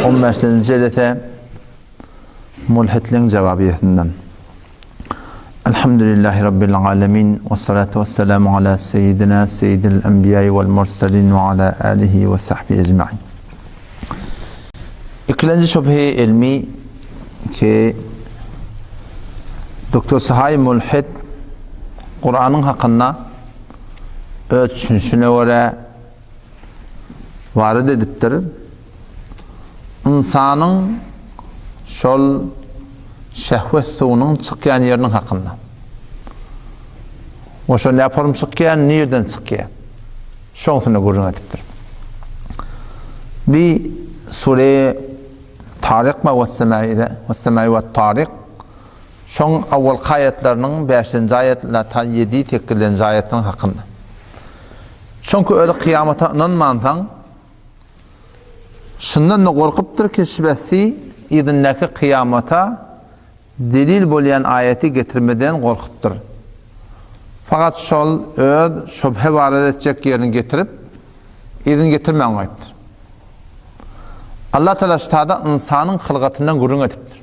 On bäşinji jelese Mulhitliň jawabiýesinden. Elhamdülillahi Rabbil alemin we salatu we selamu ala seyyidina seyyidil enbiýai wal murselin we ala alihi we sahbihi ecmain. Ikilenji şübhe ilmi ki Doktor Sahay Mulhid Kur'anyň hakynda öz düşünişine görä warid edipdir. Ynsanyň şol şehwet suwunyň çykýan ýeriniň hakynda. We şol näporum çykýar, nirden çykýar? Şoň üstünde gürrüň edipdir. Bi sure Taryk we Semai we Taryk şoň awalky aýatlarynyň bäşinji aýat ila ta ýedi, sekizinji aýatynyň hakynda. Çünki özi kyýamata ynanmansaň, şundan-da gorkupdyr ki, şübhesi yzyndaky kyýamata delil bolýan aýaty getirmeden gorkupdyr. Fakat şol öz şübhe barada etjek ýerini getirip, yzyny getirmän goýupdyr. Allah Tagala şu tada ynsanyň hylgatyndan gürrüň edipdir.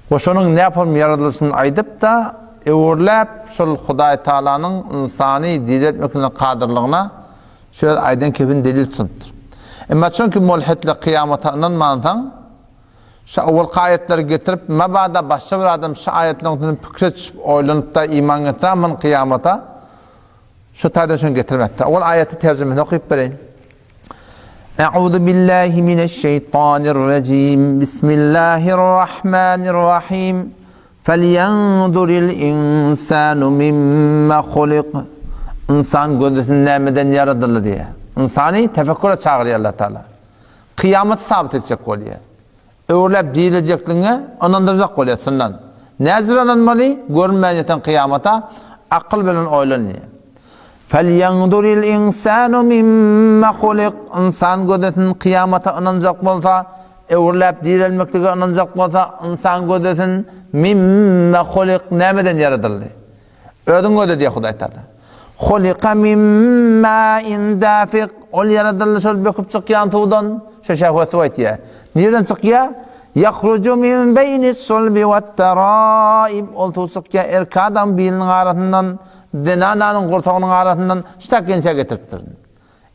We şonuň nähili ýaradylyşyny aýdyp-da, öwürläp, şol Hudaý Tagalanyň ynsany direltmekine kadyrlygyna şu öz aýdan kepini delil tutunypdyr. Emma çünki mulhitler kyýamata ynanmansoň, şu owalky aýatlary getirip, mabada başga bir adam şu aýatlaryň üstünden pikire düşüp, oýlanyp-da iman getirermin kyýamata, şu taýdan şony getirmekdir. Owal aýaty terjimesini okyp bereýin. Euzu billahi mineşşeýtanirrejim. Bismillahirrahmanirrahim. Felýenzuril insanu mimma hulik. Ynsan gözlesin nämeden ýaradyldy diýýär. Ynsany tefekküre çagyrýar Allah Taala. Kyýamaty sabyt etjek bolýar. Öwrüläp diriljekligiňe ynandyrjak bolýar çyndan. Näjür ynanmaly? Görünmän ýatan kyýamata akyl bilen oýlan diýýär. Felýenzuril insanu mimma hulik. Ynsan gözlesin kyýamata ynanjak bolsa, öwrüläp direlmeklige ynanjak bolsa, ynsan gözlesin mimma hulik nämeden ýaradyldy? Özüň gözle diýýär Hudaý Taala. Hulika min ma'in dafiq. Ol ýaradyldy şol böküp çykýan suwdan. Şo şehwet suw aýtýar. Nireden çykýar? Yahrucu min beýni sulbi wat-taraib. Ol suw çykýar erkek adam biliniň arasyndan, zenananyň gursagynyň arasyndan ştak inçä getiripdir.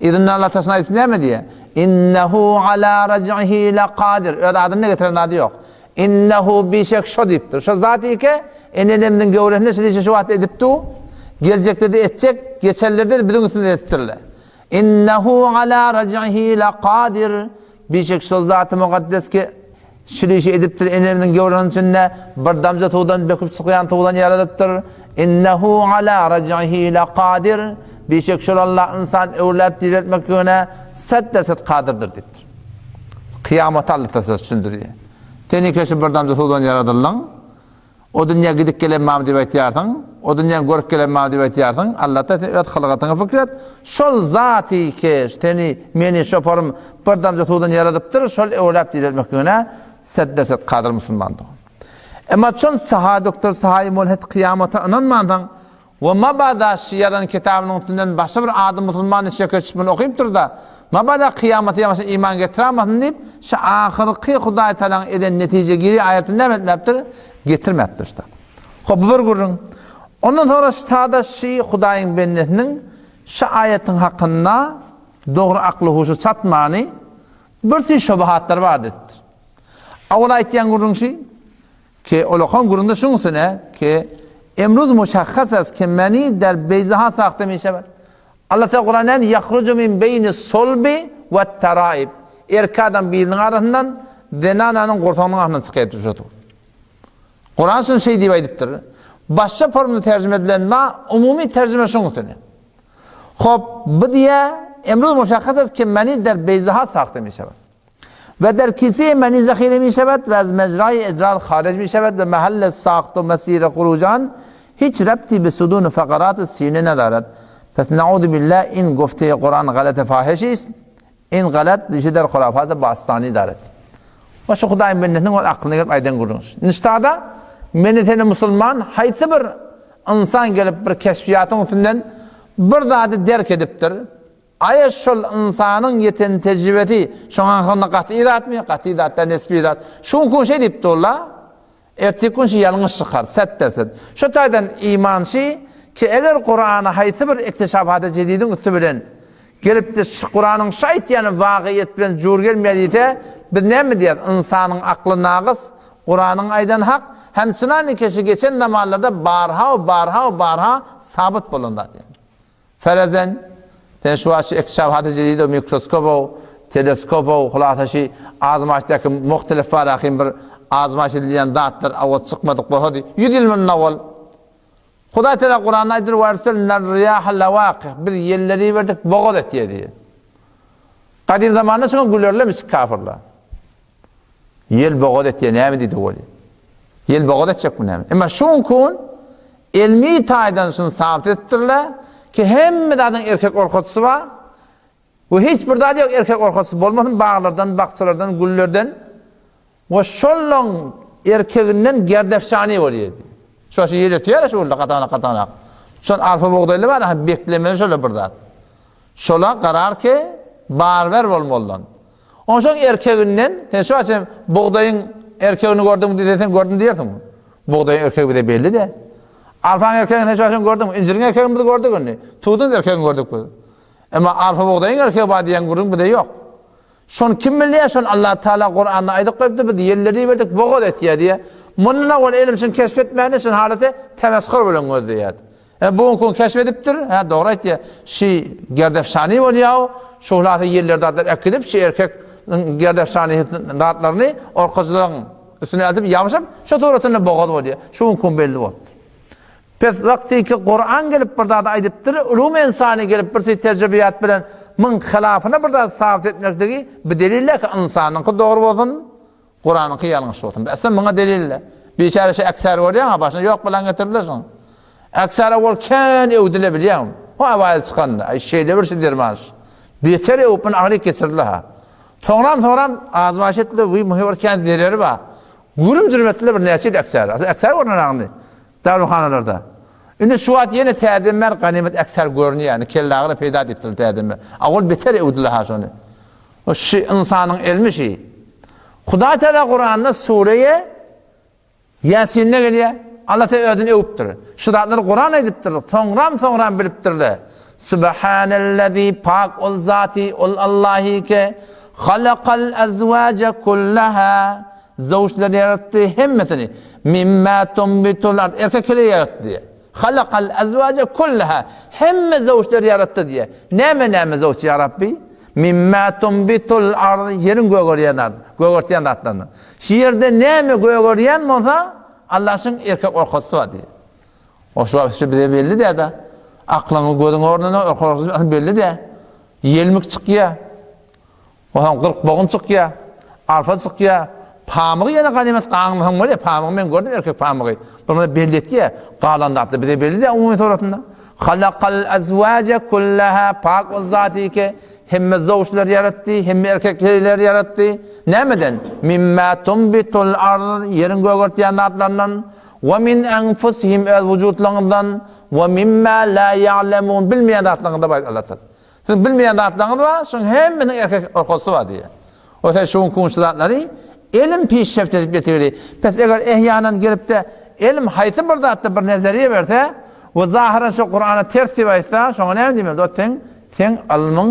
Yzyndan Allah taşyna aýtsa näme diýýär? Innehu ala raj'ihi laqadir. Öz adyny getiren zady ýok. Innehu bişek şo diýipdir. Şo zat ike enelemizin göwresinde şol işi şu wagt edip du. Geljekde de etjek, geçenlerde de biziň üstümizde edipdirler. Innehu ala raj'ihi laqadir. Bişek şol zaty mukaddes ki Şul işi edipdir, enemiziň göwresiniň içinde bir damja suwdan böküp çykýan suwdan ýaradypdyr. Innehu ala raj'ihi laqadir. Bişek şol Allah ynsan öwrüläp direltmekligine set-de-set kadyrdyr diýipdir. Kyýamaty Allah söz düşündirýär. Sen eke şu bir damja suwdan ýaradyldyň. O dünýä gidip gelen bamy diýip aýtýarsyň, o dünýäni görüp gelen bamy diýip aýtýarsyň, Allatda sen öz hylgatyňy pikir et, şol zaty ki, seni, meni, şoparym bir damja suwdan ýaradypdyr, şol öwläp direltmekligine setde-set kadyr musulman dogan. Emma çün saha doktor sahaýy mulhit kyýamata ynanmansaň, We mabada şy ýazan kitabynyň üstünden başga bir ady musulman şeke düşüp muny okypdyr-da, mabada kyýamata ýamaşa iman getiramasyn diýip, şy ahyrky Hudaý Tagalaň eden netije giri aýatyny näme etmäpdir? Getirmäpdir şda. Hop, bu bir gürrüň. Ondan soňra ştada şy Hudaýyň bendesiniň şy aýatyň hakynda dogry akly-huşy çatmany bir süý şobahatlar bar diýipdir. Awal aýtýan gürrüň şy, Ki olakan gürrüňde şuň üstüne ki Emruz muşahhas est ki meni der beyzaha sahte mişewed. Allah Teala Kur'an näme yahrucu min beyni sulbi we teraib. Erkek adam biriniň arasyndan zenananyň gursagynyň arasyndan çykyp düşedi. Kur'an şunu şey diýip aýdypdyr. Başga formda terjime edilen ma umumy terjime şuň üstüne. Hop, bu diýe emruz muşahhas est ki meni der beyzaha sahte mişewed. We der kise meni zahire mişewed we az mecrayi idrar harij mişewed we mahall saht we mesire hurujan hiç rebti bi sudun fakarat sine nedaret. Pes nauzu billah in gufte Kur'an galete fahiş ist. In galat rişe der hurafat bastani daret. We şu Hudaýyň bendesiniň ol aklyna gelip aýdan gürrüňi. Niştada meni seni musulman haýsy bir ynsan gelip bir keşfiýatyň üstünden bir zady derk edipdir. Aýa şol ynsanyň ýeten tejribesi şoň aňsynda gaty zatmy? Gaty zat däl, nesbi zat. Şu gün şeý diýip dur-la. Ertirki gün şu ýalňyş çykar, set derset. Şu taýdan iman şi ki, eger Kurany haýsy bir iktişafat-y jedidiň üsti bilen gelip-de şu Kuranyň şu aýtýany wagyýet bilen jur gelmeýär diýse, biz näme diýeris? Ynsanyň akly nagys, Kuranyň aýdany hak, hem çynany keşi geçen zamanlarda barha we barha we barha sabyt bolan zat ýaly. Ferezen, sen şu wagt şu ekşafat-y jedid-ow, mikroskopow, teleskopow, hulasa şu azmaşdaky muhtelif barahym bir azmaş edilýän zatlar owal çykmadyk bolsady, ýüz ýyl mundan owal Hudaý Teala Kuranda aýdyr, Werselna riýaha lawakih, biz ýelleri iberdik, bogaz etýär diýýär. Gadym zamanda şuňa gülerlemiş kafirler. Ýel bogaz etýär näme diýdi weli. Ýel bogaz etjekmi näme? Emma şu gün elmi taýdan şuny sabyt etdirler ki hemme zadyň erkek orkaçysy bar. We hiç bir zat ýok erkek orkaçysy bolmasyn baglardan, bakjalardan, güllerden. We şollaň erkeginden gerdefşany bolýar. Şo şu ýel ötýär şu gülde gatanak gatanak. Şol arpa bugdaýly bar, ha beklemeli şola bir zat. Şola garar ki barber bolmalydan. Onsoň erkeginden, sen şu wagt sen bugdaýyň erkegini gördüňmi diýse, sen gördüm diýersiňmi? Bugdaýyň erkegi bize belli-de. Arpaň erkegini sen şu wagt sen gördüňmi? Injiriň erkegini biz gördük indi. Tuduň erkegini gördük biz. Emma arpa bugdaýyň erkegi bar diýen gürrüň bize ýok. Şony kim bilýär? Şony Allah Taala Kuranda aýdyp goýupdyr, biz ýelleri iberdik, bogaz etýär diýýär. Mundan owal elm şuny keşf etmände şuny halaty temeshyr bilen gözleýärdi. Ä bu gün keşf edipdir. Hä dogry aýtýa. Şi gerdefşany bolýa-ow. Şuhlasy ýeller zatlar äkidip, şi erkek gerdefşany zatlaryny orkajylaryň üstüne eltip ýabşyp, şo suratynda bogaz bolýa. Şu gün belli bolupdyr. Pes wagtyky Kuran gelip bir zady aýdypdyr, ulum ensany gelip bir şey tejribeýat bilen muň hylafyna bir zat sabyt etmekligi bu delil ki ynsanyňky dogry bolsun, Kuranyňky ýalňyş bolsun. Bäsde muňa delil. Biçäre şu eksär görýäň-a, başyna ýok bilen getirdiler şuny. Eksäre ol kän öwdüle bilýäňmi? O awaýyl çykanda, aý şeýle bir şey derman şu. Beter öwüp muny agyryk geçirdiler ha. Soňram soňram azmaş etdiler, wiý muňa bir kän zereri bar. Gürüm-jürüm etdiler bir näçe ýyl eksäre. Asla eksär görnen agny daruhanalarda. Indi şu wagt ýene täzeden bäri ganymat eksär görünýär. Indi kellagyry peýda diýipdirler täzeden bäri. A ol beter öwdüler ha şony. O şi ynsanyň elmi şi. Hudaý Teala Kuranda sureýe Ýasinde gelýär. Allah Teala özüni öwüpdir. Şu zatlary Kuran aýdypdyr. Soňram soňram bilipdirler. Subhanellezi pak ol zati ol Allahy ke halakal azwaja kullaha zawçlary ýaratdy hemmesini. Mimma tumbitul ard erkekleri ýaratdy. Halakal azwaja kullaha. Hemme zawçlary ýaratdy diýýär. Näme näme zawç ýa Rabbi? Mimma tumbitul ard ýeriň gögerýän zat, gögertýän zatlaryndan. Şu ýerde näme gögerýän bolsa, Allah şuň erkek orkasy bar diýýär. O şu wagt şu bize belli däde. Aklyňy gözüň ornuna erkek orkasy belli dä. Ýelmik çykýar. Onsoň 40 bogun çykýar, arpa çykýar, pamygy ýene ganymat gaňmasaň bolýar, pamygy men gördüm erkek pamygy. Bir belli etýär, galan zatlar bize belli däl umumy suratynda. Halakal azwaja kullaha pak ol zaty ki hemme zawçlary ýaratdy, hemme erkekleri ýaratdy. Nämeden? Mimma tumbitul ard ýeriň gögertýän zatlaryndan we min anfusihim öz wujutlaryňyzdan we mimma la ýa'lemun bilmeýän zatlaryňyzdan bar Allah Taala. Siziň bilmeýän zatlaryňyz bar, şuň hemmesiniň erkek orkasy bar diýýär. O sen şu günki şu zatlary elm pişreft edip getirdi. Pes eger ehýanan gelip-de elm haýsy bir zatda bir nezeriýe berse we zahyran şu Kurana ters diýip aýtsa, şoňa näme diýmeli? Dost seň seň ylmyň,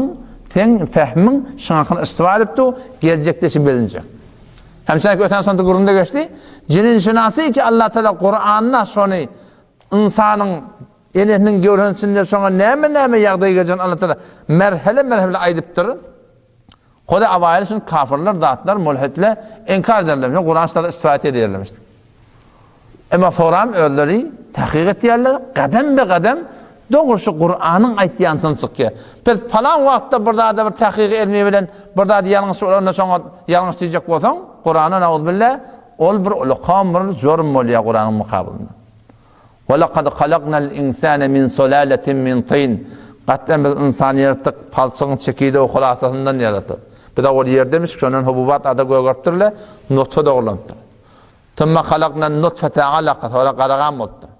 seň fehmiň şuň hakynda iştiba edip dur, geljekde şu bilinjek. Hemçäki öten sonda gürrüňde geçdi. Jininşinasy ki Allah Teala Kuranda şony ynsanyň Enesiniň göwresiniň içinde şoňa näme-näme ýagdaý geljegini Allah Tagala merhele-merhele aýdypdyr. Hudaý awaýyl şuny kafirler zatlar mulhidler inkar ederler. Şuny Kuran şularda isbat edýärler. Emma soram özleri tahkyk etýärler, gadam be gadam dogry şu Kuranyň aýtýansyny çykýar. Biz palan wagtda bir zada bir tahkyk elmi bilen bir zady ýalňyş bolanda şoňa ýalňyş diýjek bolsaň, Kurana nauzbillah ol bir ulakam bir jorm bolýar Kuranyň mukabylynda. Wa-lekad halaknal insane min sulaletin min tin. Gatdan biz ynsany ýaratdyk, palçygyň çekidegi hulasasyndan ýaratdyk. Biz owal ýerdemiş, şondan hububat ada gögeripdir-le, nutfe dogrulanypdyr. Summa halaknan nutfete alaka, soňra gara gan bolupdyr.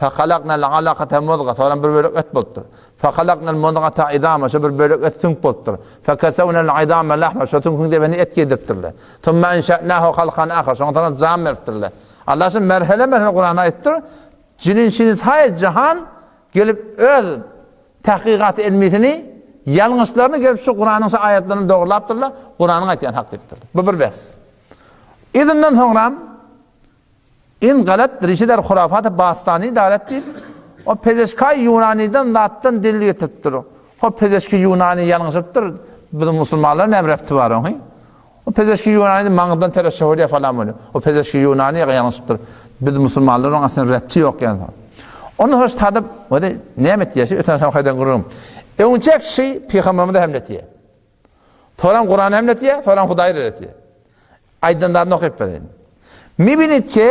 Fehalaknal alakata muzga, soňra bir bölek et bolupdyr. Fehalaknal muzgata izama, şo bir bölek et süňk bolupdyr. Fekesevnel izama lahma, şo süňküň debeni et giydiripdirler. Thumma enşe'nahu halkan ahar, şoňa soňra jan beripdirler. Allah şu merhele-merhele Kur'anda aýtdyr. Jinin şiniz haý jahan gelip öz tahkykat ilmisini ýalňyşlaryny gelip şu Kur'anyň şu aýatlaryny dogrulapdyrlar. Kur'anyň aýtýan hak diýipdirler. Bu bir bes. Yzyndan soňra In galat rişe der hurafat bastani daret diýip, o pezeşkaý Ýunanydan zatdan delil getiripdir. Ho pezeşki Ýunany ýalňyşypdyr, biziň musulmanlara näme repti bar oň? O pezeşki Ýunany maňyzdan tereşşe bolýar falan bolýar. O pezeşki Ýunany ýalňyşypdyr. Biz musulmanlar oň aslynda repti ýok ýa. Ondan hoş tadyp, o-da näme etýär? Şu öten şam haýdan gürrüň. Öňçek şi pygamberimize hem etýär. Soran Kur'an hem etýär, soran Hudaý red etýär. Aýdan zadyny okyp bereýin. Mibinit ki,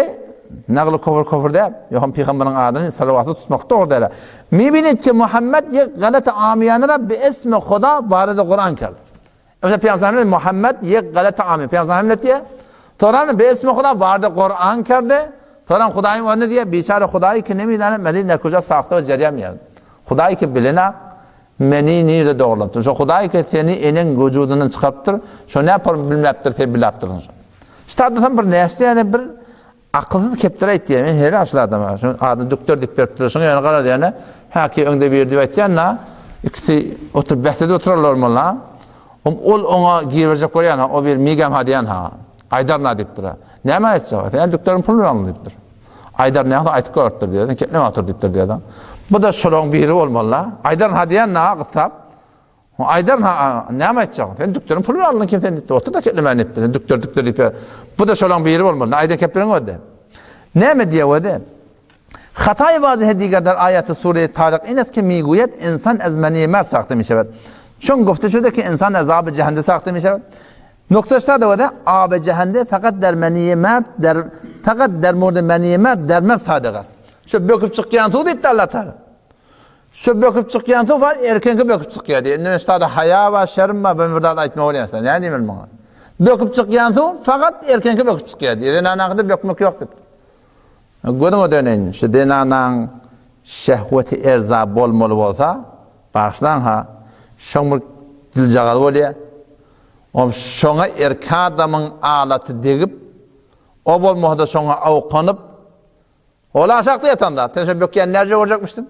nagly kofr kofr däl, ýoham pygamberiň adyny salawatly tutmak dogry däl. Mibinit ki Muhammed yek galata amiyana ra bi esmi Huda barada Kur'an kel. Öyle Peygamber Muhammed yek galata ami. Peygamber hem diye. Soran bi esmi Huda barada Kur'an kerde. Soran Hudaýyň önüne diye biçare Hudaýy ki nemidane medine kuja sahte we jerýan ýa. Hudaý ki bilena Meni nirde dogrulapdyr? Şo Hudaý ki seni eneň wujudyndan çykarypdyr, şo näpor bilmäpdir, sen bilapdyrsyň şo. Şu taýdan bir näçe ýane bir akylsyz kepder aýtýar. Men her aşyl adama şo adyny dükder diýip beripdir. Şoň ýöne garaz ýöne häki öňde bir diýip aýtýan da ikisi oturyp bäs edip oturarlar molla. Ol oňa girberjek bolýan o bir migem ha diýen ha. Aýdar na diýipdir. Näme aýtjak? Sen dükderiň puluny aldyň diýipdir. Aýdar nähili aýtyp görüpdir diýýär. Sen ketleme otur diýipdir diýýär. Bu-da şolaryň biri bolmaly-la. Aýdar ha diýen na gyssap. Aýdar ha näme aýtjak? Sen dükderiň puluny aldyň kim sen diýipdir. Otur da ketlemän diýipdir. Sen dükder dükder diýip. Bu-da şolaryň biri bolmaly. Aýdan kepleriň özi. Näme diýýär özi? Hataý wazihe diger der aýaty sure Taryk in est ki miguyet insan ez meniye merd sahte mişewed. Çün gufte şude ki insan azaby cehende sahte mişewed. Noktaşda da da abe cehende fakat der meniye merd der fakat der murde meniye merd der merd sadyk as. Şu böküp çykýan suw diýdi Allah Taala. Şu böküp çykýan suw var erkeňki böküp çykýar diýdi. Indi ştada haýa bar, şerm bar, ben bir zat aýtmak bolýar. Näme diýmeli muňa? Böküp çykýan suw fakat erkeňki böküp çykýar diýdi. Zenanaňkyda bökmek ýok diýdi. Gözüňe döneýin, şu zenanaň şehweti erza bolmaly bolsa, bagyşlaň ha, şoň bir diljagazy bolýar. Ol şoňa erki adamyň alaty degip, o bolmasa-da şoňa awkanyp, ol aşakda ýatan zat. Sen şo bökýän näce görjekmişdiň?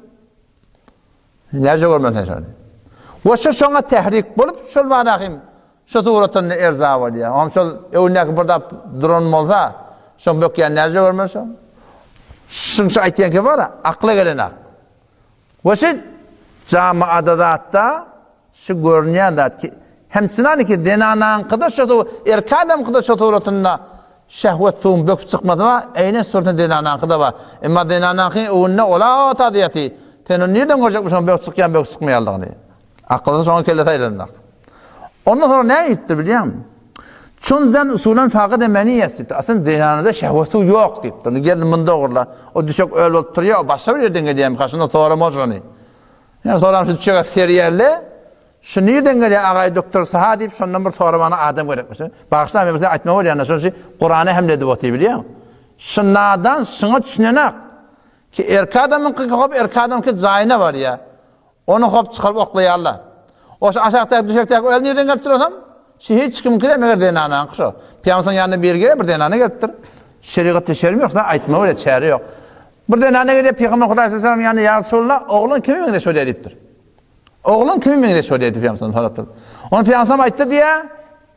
Näce görmeli sen şony? We şo şoňa tährik bolup, şol bada hem şo suratynda erza bolýar. Oňam şol öwündäki bir zat duran bolsa, şoň bökýän näce görmeli şo? Şuň şu aýtýan ki bar, akla gelen ak. We şu jamaada zatda Şu görünýän zat ki, hemçinany ki zenanaňkyda şo suw, erkek adamkyda şo suratynda şehwet suwuň böküp çykmasy bar, eýne suratynda zenanaňkyda bar. Emma zenanaňkyň öňünde ola otady ýaty. Sen ony nirden görjekmiş onuň böküp çykýan, böküp çykmaýanlygyny? Akylly şoňa kellesi aýlanmak. Ondan soňra näme diýipdir bilýäňmi? Çun zen usulan fagyde meniýes diýipdir. Aslynda zenanada şehwet suw ýok diýipdir. Gelin muny dogurla. O düşek öl bolup turýar, o başga bir ýerden gelýärmi? Şunda sorama şony. Ýa soram şu düşege serýärle, şu nirden gelýär agaý doktor saha diýip şondan bir soramana adam gerekmiş. Bagyşla men bir zat aýtmak bolýan şonuň üçin Kurana hem edip otyr bilýäň. Şu nadan şuňa düşünenak ki erkek adamyňky hop erkek adamky jaýyna barýar. Ony hop çykaryp oklaýarlar. O şu aşakdaky düşekdäki öl nirden gelip dur osam? Şu hiç kimki de meger zenanaňky şo. Pygamberimiziň ýanyna biri gelýär bir zenana gelipdir. Şerigatda şerim ýok, aýtma bolýar çäre ýok. Bir zenana gelýär, Pygamber Hudaý sallallahu ýanyna, Ýa Resulallah, oglan kime meňzeş bolýar diýipdir. Oglan kime meňzeş bolýar diýip Pygamber sorapdyr. Onda Pygamber aýtdy diýä,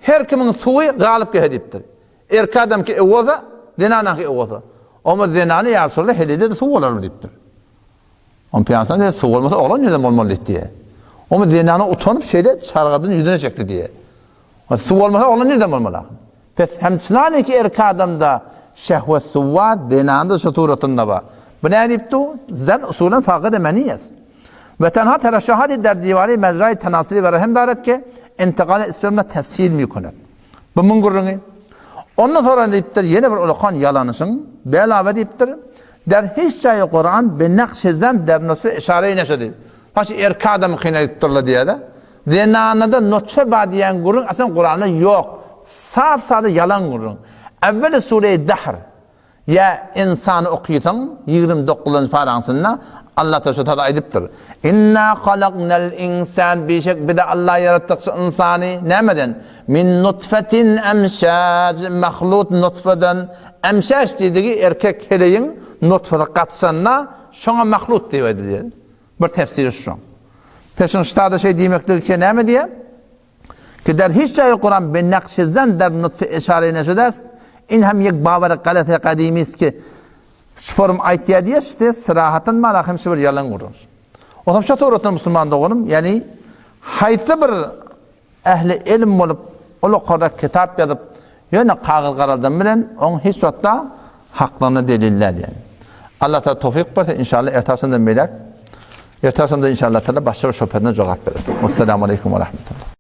her kimiň suwy galyp gelse diýipdir. Erkek adamky ew bolsa, zenanaňky ew bolsa. Oma zenany ýa Resulallah helide-de suw bolarmy diýipdir. Onda Pygamber diýdi, suw bolmasa oglan nirden bolmaly diýdi diýä. Oma zenana utanyp şeýle çargadan ýüzüne çekdi diýä. Suw bolmasa oglan nirden bolmaly ahyr? Pes hemçinany ki erkek adamda şehwet suw bar, zenanda şu suratynda bar. Bu näme diýip dur? Zen usulan fagyde meniyes. Ve tenha tereşşuhati der diwari mecrai tenasuli ve rahim daret ki intikale ispermine teshil mikunet. Bu muň gürrüňi. Ondan sonra diýipdir, ýene bir ulakan ýalanyşyň belawe diýipdir. Der hiç jaýy Kuran bi nakşi zen der nutfe işare neşe diýip. Haş erkek adamy kyn aýdypdyrlar diýýär-de. Zenanada nutfe bar diýen gürrüň aslynda Kuranda ýok. Sap-sada ýalan gürrüň. Äwweli sure-i Dahr. Ýa Ynsany okysaň, 29-njy paraňsynda Allah Taala şu taýda aýdypdyr. Inna halaknal insan bişek bize Allah ýaratdyk şu ynsany nämeden? Min nutfetin emşaj mahlut nutfeden. Emşaj diýdigi erkek heleýiň nutfasy gatyşanda şoňa mahlut diýip aýdylýar. Bir tefsiri şu. Peşin ştada şeý diýmekligi ki näme diýýär? Ki der hiç jaýy Kuran be nakşi zen der nutfe eşare neşudest, in hem ýek bawary galete kadimist ki şu forum aýtýar diýe şte syrahatan mala hem şu bir ýalan gürrüň. Otam şu suratda musulman doganym, ýani haýsy bir ähli elm bolup ol okarda kitap ýazyp ýöne kagyz garaldan bilen oň hiç wagtda haklygyna delil däl ýani. Allah Taala towfyk berse inşallah erte agşamdan beýläk erte agşamda inşallah Taala başga bir şübhesine jogap berer. Wessalamu aleýkum we rahmetullah.